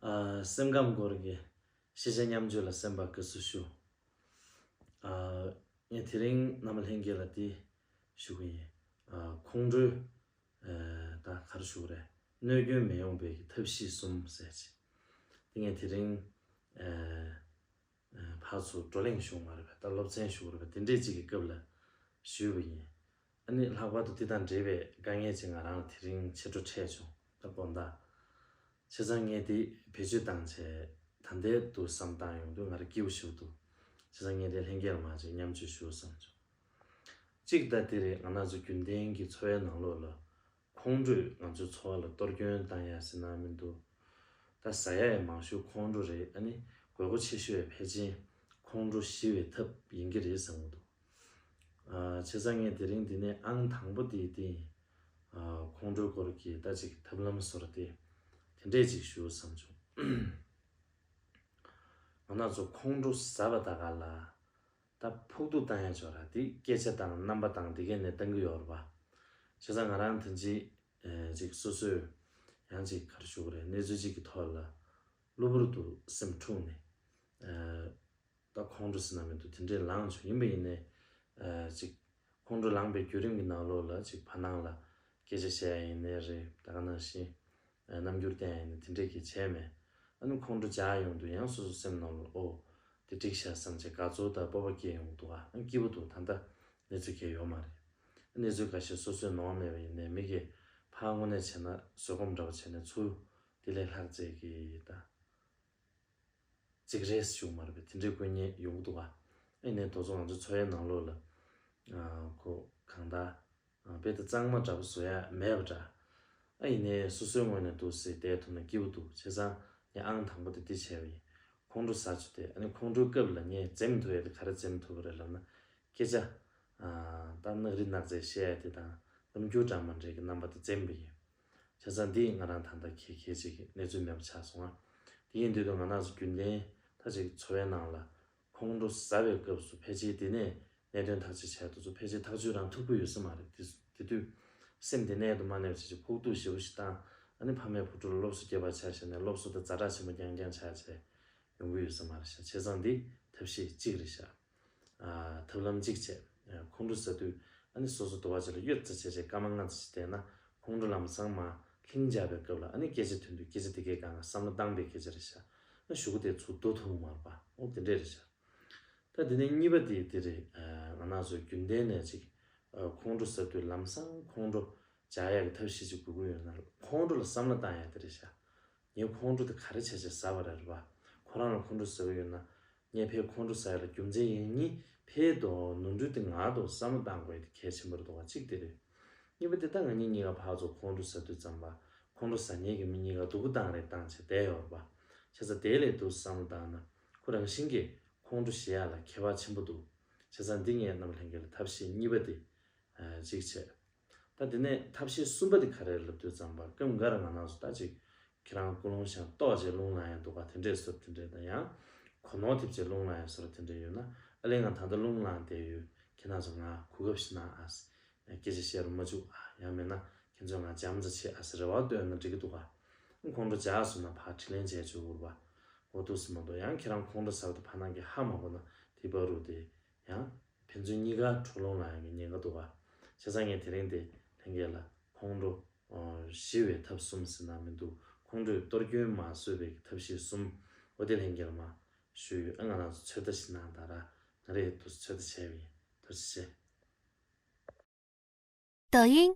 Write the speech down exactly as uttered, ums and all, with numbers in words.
ཨ། སེམས་ཁམས་སྐོར་གྱི་ཤེས་བྱ་མཉམ་སྤྱོད་ལ་གསན་པར་དགའ་བསུ་ཞུ། ཨ། ངས་དེ་རིང་རྣམ་པ་ལྷན་རྒྱས་ལ་འདི་ཞུ་གི་ཡིན། ཨ། ཁོང་ཁྲོས། ཨ། ད་ག་རེ་ཞུ་དགོས་རེད། གནོད་སྐྱོན་མི་ཡོང་བའི་ཐབས་ཤེས་གསུམ་ཟེར་ཅིག་དེ་ངས་དེ་རིང་། ཨ། ཨ། ཕར་ཚུར་བགྲོ་གླེང་བྱུང་བ་རེད་པས། ད་སློབ་ཚན་ཞུ་དགོས་རེད་པས། དེ་འདྲས་ཅིག་གི་སྐབས་ལ་ཞུས་པ་ཡིན། ཨ་ནི་ལྷག་པར་དུ་དེ་དང་འབྲེལ་བའི་དཀའ་ངལ་ཅིག་ང་རང་ལ་དེ་རིང་ཕྱི་དྲོ་འཕྲད་བྱུང་། ད་དགོངས་དག་བྱས་ཙང་ངས་དེ་བེད་སྤྱོད་བཏང་བྱས། ད་ལྟའི་དུ་བསམ་བཏང་ཡོང་དུས་ང་རང་སྐྱིད་པོ་ཞིག་འདུག་བྱས་ཙང་ངས་དེ་ལྷན་རྒྱས་ལ་མར་ཅིག་མཉམ་སྤྱོད་ཞུ་བསམ་བྱུང་། གཅིག་ད་དེ་རེད། ང་རང་ཚོ་རྒྱུན་ལྡན་གྱི་འཚོ་བའི་ནང་ལོགས་ལ་ཁོང་ཁྲོས་ང་ཚོའི་འཚོ་བ་ལ་གཏོར་སྐྱོན་བཏང་ཡ་ཟེར་ན་མི་འདུག་ད་ཟ་ཡ་ཡི་མང་ཤོས་ཁོང་ཁྲོ་རེད། ཨ་ནི་དགོས་མཁོ་ཆེ་ཤོས་ཡ་ཕལ་ཆེར་ཁོང་ཁྲོ་ཞི་བའི་ཐབས་ཡིན་གྱི་རེད་བསམ་གྱི་འདུག་ཨ། བྱས་ཙང་ངས་དེ་རིང་འདི་ནས་ཨང་དང་པོ་དེ་དེ་ཡིན། ཨ། ཁོང་ཁྲོའི་སྐོར་གྱི་ད་ཅིག་ཐབས་ལམ་བཟོ་འདྲ་དེ་དེ་འདྲས་ཅིག་ཞུ་བསམ་བྱུང་། ང་རང་ཚོ་ཁོང་ཁྲོ་ཟ་བ་ད་ག་ལ་ད་ཕོག་ཐུག་བཏང་ཡ་ཅིག་ཡོད་ར། དེ་སྐད་ཆ་དང་རྣམ་པ་དང་དེ་གས་ནས་བཏང་གི་ཡོད་རེད་པ། བྱས་ཙང་ང་རང་དེ་འདྲས་ཅིག་སོ་སོས་ཡང་ཅིག་ག་རེ་ཞུ་དགོས་རེད། གནས་ཚུལ་ཅིག་གི་ཐོག་ལ་གློ་བུར་དུ་སེམས་འཁྲུགས་ནས། ཨ། ད་ཁོང་ཁྲོ་ཟེར་ན་མི་འདུག་དེ་འདྲས་ལངས་བྱུང་། ཡིན་པ་ཡིན་ནའི། ཨ། ཅིག་ཁོང་ཁྲོ་ལངས་པའི་བརྒྱུད་རིམ་གྱི་ནང་ལོགས་ལ་ཅིག་ཕར་ནང་ལ་སྐད་ཆ་བཤད་ཡ་ཡིན་ནའི་རེད། ད་ག་ནང་བཞིན། ཨ། རྣམ་འགྱུར་བསྟན་ཡ་ཡིན་ནའི་དེ་འདྲས་ཀྱི་བྱས་མེད། ཨ་ནི་ཁོང་ཁྲོ་འཇགས་ཡོང་དུས་ཡང་སོ་སོ་སེམས་ནང་ལ་ཨོ། དེ་འགྲིག་ཤག་བསམ་བྱས་དགའ་ཚོར་དང་སྤོབས་པ་སྐྱེ་ཡོང་གི་འདུག་ཨ། སྐྱིད་པོ་འདུག་ད་ལྟ་གནས་ཚུལ་གང་ཡང་ཡོད་མ་རེད། གནས་ཚུལ་འགའ་ཤས་སོ་སོས་ནོར་བ་མེད་པ་ཡིན་ནའི་མི་གིས་ཕར་དངོས་གནས་བྱས་ན་བཟོད་སྒོམ་འདྲ་པོ་བྱས་ནས་ཚུར་དེ་ལས་ལྷག་བྱས་ཀྱི་ད། ཅིག་རེད་ཞུ་མ་རེད་པས། དེ་འདྲའི་དཀོན་གཉེར་ཡོང་གི་འདུག་ག་ཨ་ཡིན་ནའི་དེ་ཚོ་ང་ཚོ་འཚོ་བའི་ནང་ལོགས་ལ། ཨ། ཁོ་གང་ལྟར། ཨ། དཔེ་ད་གཙང་མ་འདྲ་པོ་བཟོ་ཡ་མེད་པ་འདྲ། ཨ་ཡིན་ནའི་སོ་སོའི་ངོས་ནས་འདུག་སེ་བསྡད་ཐུབ་ན་སྐྱིད་པོ་འདུག་བྱས་ཙང་ངས་ཨང་དང་པོ་དེ་འདི་བྱས་པ་ཡིན། ཁོང་ཁྲོ་ཟ་བཅུག་སྟེ། ཨ་ནི་ཁོང་ཁྲོའི་སྐབས་ལ་ངས་འཛེམ་ཐུབ་ཡ་དེ་ག་རེ་འཛེམ་ཐུབ་པ་རེད་ལབ་ན། སྐད་ཆ། ཨ། ད་ནག་རི་ནག་རྫས་བཤད་ཡ་དེ་དང་། རྣམ་འགྱུར་འདྲ་མི་འདྲ་གི་རྣམ་པ་དེ་འཛེམ་པ་ཡིན། བྱས་ཙང་འདི་ང་རང་ད་ལྟ་གལ་གལ་ཆེ་གི་གནས་ཚུལ་མེད་པ་ཆགས་སོང་ང་། དེ་ཡིན་དུས་ད་ང་རང་ཚོ་རྒྱུན་ལྡན་ད་ཅིག་འཚོ་བའི་ནང་ལ་ཁོང་ཁྲོ་ཟ་བའི་སྐབས་སུ་ཕལ་ཆེར་དེ་ནས་གནད་དོན་ཐག་གཅོད་བྱས་དུས་ཚོ་ཕལ་ཆེར་ཐག་གཅོད་རང་ཐུབ་ཀྱི་ཡོད་ས་མ་རེད། དེ་དེ་དུས་སེམས་དེ་གནས་དུ་མ་གནས་པ་བྱས་ཅིག་ཕོག་ཐུག་ཞེ་པོ་ཞིག་བཏང་། ཨ་ནི་ཕ་མས་བུ་ཕྲུག་ལ་སློབ་གསོ་སྐྱེལ་བར་ཆ་བཞག་ནས་སློབ་གསོ་དང་ཛ་དྲག་ཆེན་པོ་རྐྱང་རྐྱང་ཆགས་བྱས་ཡོང་གི་ཡོད་ས་མ་རེད་ཤག་བྱས་ཙང་འདི་ཐབས་ཤེས་གཅིག་རེད་ཤག་ཨ། ཐབས་ལམ་གཅིག་བྱས། ཨ། ཁོང་ཁྲོ་ཟ་དུས་ཨ་ནི་སོ་སོ་དུ་བ་ཅིག་ལ་གཡོལ་ཙམ་བྱས་བྱས་སྐར་མ་ལྔ་ཙམ་ཞིག་བསྡད་ན་ཁོང་ཁྲོ་ལམ་སང་མར་ལྷིང་འཇགས་པའི་སྐབས་ལ་ཨ་ནི་སྐད་ཆ་ཐོན་དུས་སྐད་ཆ་དེ་གའི་སྒང་ལ་བསམ་བློ་བཏང་པའི་སྐད་ཆ་རེད་ཤག་ཨ་གཞུག་གུ་དེ་ཚུར་བསྡུ་ཐུབ་མ་རེད་པ། འོ་དེ་འདྲས་རེད་ཤག་ད་དེ་ནས་གཉིས་པ་དེ་དེ་རེད། ཨ། ང་རང་ཚོ་རྒྱུན་ལྡན་ནས་ཅིག་ཨ། ཁོང་ཁྲོ་ཟ་དུས་ལམ་སང་ཁོང་ཁྲོ་འཇགས་ཡག་གི་ཐབས་ཤེས་ཅིག་དགོས་ཀྱི་ཡོད་ན་ཁོང་ཁྲོ་ལ་བསམ་བློ་བཏང་ཡག་དེ་རེད་ཤག་ངས་ཁོང་ཁྲོ་དེ་ག་རེ་བྱས་བྱས་ཟ་བ་རེད་པ། ཁོ་རང་ལ་ཁོང་ཁྲོ་ཟ་གི་ཡོད་ན། ངས་ཕར་ཁོང་ཁྲོ་ཟ་ཡ་ལ་རྒྱུ་མཚན་ཡིན་གཉིས་ཕར་དང་ནོར་འཁྲུལ་དེ་ང་དང་བསམ་བློ་བཏང་དགོས་ཡ་དེ་གལ་ཆེན་པོ་རེད་འདུག་ག་གཅིག་དེ་རེད། གཉིས་པ་དེ་ད་ང་གཉིས་གཉིས་ཀ་ཕར་ཚུར་ཁོང་ཁྲོ་ཟ་དུས་ཙམ་པ་ཁོང་ཁྲོ་ཟ་མཁན་གྱི་མི་གཉིས་ཀ་སྡུག་པོ་བཏང་རེས་བཏང་བྱས་བསྡད་ཡོད་རེད་པ། བྱས་ཙང་དེ་ལས་འདུག་བསམ་བློ་བཏང་ན་ཁོ་རང་བཞིན་གྱིས་ཁོང་ཁྲོ་ཞི་ཡ་ལ་ཁྱད་པར་ཆེན་པོ་འདུག་བྱས་ཙང་འདི་ངས་རྣམ་པ་ལྷན་རྒྱས་ལ་ཐབས་ཤེས་གཉིས་པ་དེ། ཨ། གཅིག་བྱས། ད་དེ་ནས་ཐབས་ཤེས་གསུམ་པ་དེ་ག་རེ་ལབ་དུས་ཙམ་པ་སྐབས་འགའ་རེ་ང་རང་ཚོ་ད་ཅིག་ཁྱེད་རང་ཀུན་སློང་བཞག་ཏོག་ཅིག་རླུང་ལངས་ཡ་འདུག་ག་དེ་འདྲས་བཟོ་འདྲ་དེ་འདྲས་དང་ཡང་གོ་ནོར་ཐེབས་ཅིག་རླུང་ལངས་ཡ་བཟོ་འདྲ་དེ་འདྲས་ཡོད་ན། ཨ་ལས་ང་ད་ལྟ་རླུང་ལངས་བསྡད་ཡོད། ཁྱེད་རང་ཚོ་ང་གོ་སྐབས་ཤིག་གནང་ཨ། སྐད་ཆ་བཤད་རུ་མ་བཅུག་ཨ། ཡང་མིན་ན་ཁྱེད་ཚོས་ང་འཇམ་ཙམ་བྱེད་ཨ་ཟེར་རེ་བ་བཏོན་ན་འགྲིག་གི་འདུག་ག་ཁོང་ཁྲོ་འཇགས་སོང་ན་ཕར་དྲིན་ལན་འཇལ་ཆོག་གི་རེད་པ། འོ་འདུག་སེ་མ་གཏོགས་ཡང་ཁྱེད་རང་ཁོང་ཁྲོ་ཟ་བ་དེ་ཕར་ནང་གི་ཧ་མ་གོ་ན་དེ་བར་དུ་དེ་ཡང་ཕན་ཚུན་གཉིས་ཀ་འཕྲོག་ལོང་ལ་ཡོང་གི་ཉེན་ཁ་འདུག་ག་བྱས་ཙང་ངས་དེ་རིང་དེ་ལྷན་རྒྱས་ལ་ཁོང་ཁྲོ་ཞི་བའི་ཐབས་གསུམ་ཟེར་ན་མི་འདུག་ཁོང་ཁྲོས་གཏོར་སྐྱོན་མ་བཟོས་པའི་ཐབས་ཤེས་གསུམ། འོ་དེ་ལྷན་རྒྱས་ལ་མར་ཞུས་ཡོད། ཨ་ང་རང་ཚོ་ཚོད་ལྟ་ཞིག་གནང་དང་ར། ང་རེ་འདུག་ཚོད་ལྟ་བྱས་པ་ཡིན། ཐུགས་རྗེ་ཆེ། 抖音